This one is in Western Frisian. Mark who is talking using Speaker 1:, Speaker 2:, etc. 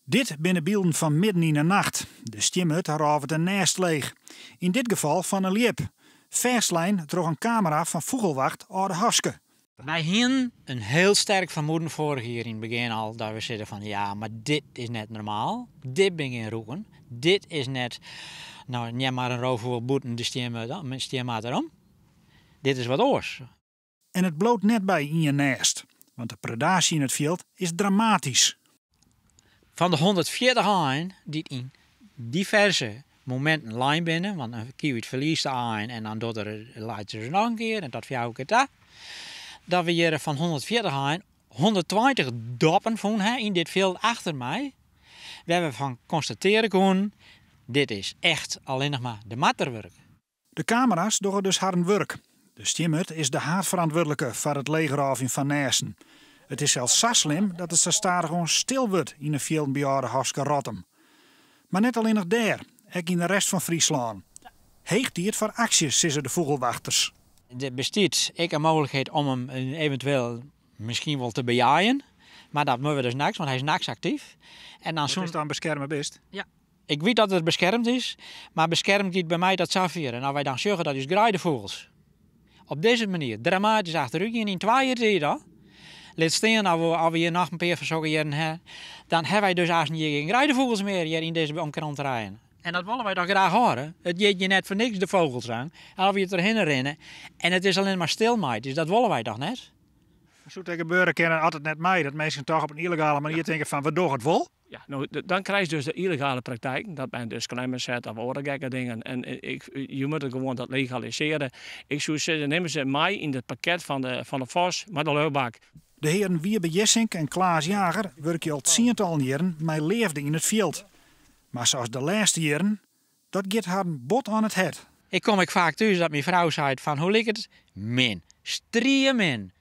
Speaker 1: Dit binne bylden fan midden yn 'e nacht. De stienmurd rôvet in nêst leech. Yn dit gefal fan in ljip. Fêstlein troch in kamera fan Fûgelwacht Aldehaske.
Speaker 2: Wy hienen in hiel sterk fermoeden foarich jier yn it begjin al dat we sizze fan ja, mar dit is net normaal. Dit binne gjin roeken. Dit is net, no, neam mar in roofûgel bûten de stienmurd derom. Dit is wat oars.
Speaker 1: En it bliuwt net by ien nêst, want de predaasje yn it fjild is dramatysk.
Speaker 2: Fan de 140 aaien dy't yn diverse mominten lein binne, want in kievit ferliest de aaien en dan docht er, leit se noch in kear en tot fjouwer kear ta, dat we hjir fan 140 aaien 120 doppen fûn ha yn dit fjild achter my, wêr't we fan konstatearje koenen, dit is echt allinnich mar de marterwurk.
Speaker 1: De kamera's dogge dus harren wurk. De stienmurd is de haadferantwurdlike foar it leechrôvjen fan nêsten. It is sels sa slim dat it sa stadichoan stil wurdt yn 'e fjilden by Aldehaske Rottum. Mar net allinnich dêr, ek yn de rest fan Fryslân. Heech tiid foar aksje, sizze de fûgelwachters.
Speaker 2: Der bestiet ek in mooglikheid om him eventueel miskien wol te bejeien. Mar dat moatte we dus nachts, want hy is nachts aktyf. En dan
Speaker 1: Is dat in beskerme bist?
Speaker 2: Ja. Ik wit dat it beskermd is, mar beskermd giet by my dat safier. En as wy dan sjogge dat ús greidefûgels op dizze manier dramatysk achterút gean yn 2 jier tiid al, lit stean as we hjir noch in pear fan sokke jierren ha, dan ha wy dus aansten hjir gjin greidefûgels mear hjir yn dizze omkranterijen. En dat wolle wy toch graach hâlde. It hjit hjir net foar niks de Vogelzang. En as we hjir trochhinne rinne en it is allinnich mar stil mei, dus dat wolle wy toch net?
Speaker 1: Soe it ek gebeure kinne as it net mei, dat minsken toch op in yllegale manier tinke fan we dogge it wol?
Speaker 3: Ja, no, dan krijst dus de yllegale praktijken, dat men dus klemmen set of oare gekke dingen. En ik, je moatte gewoan dat legalisearje. Ik soe sizze, nim se mei yn it pakket fan de vos mei de luchtbak.
Speaker 1: De hearen Wiebe Jessink en Klaas Jager wurkje al tsientallen jierren mei leafde yn it fjild. Mar sa as de lêste jierren, dat giet harren bot oan it hert.
Speaker 2: Ik kom ek faak thús dat myn frou seit fan hoe liket it? Min. Striemin.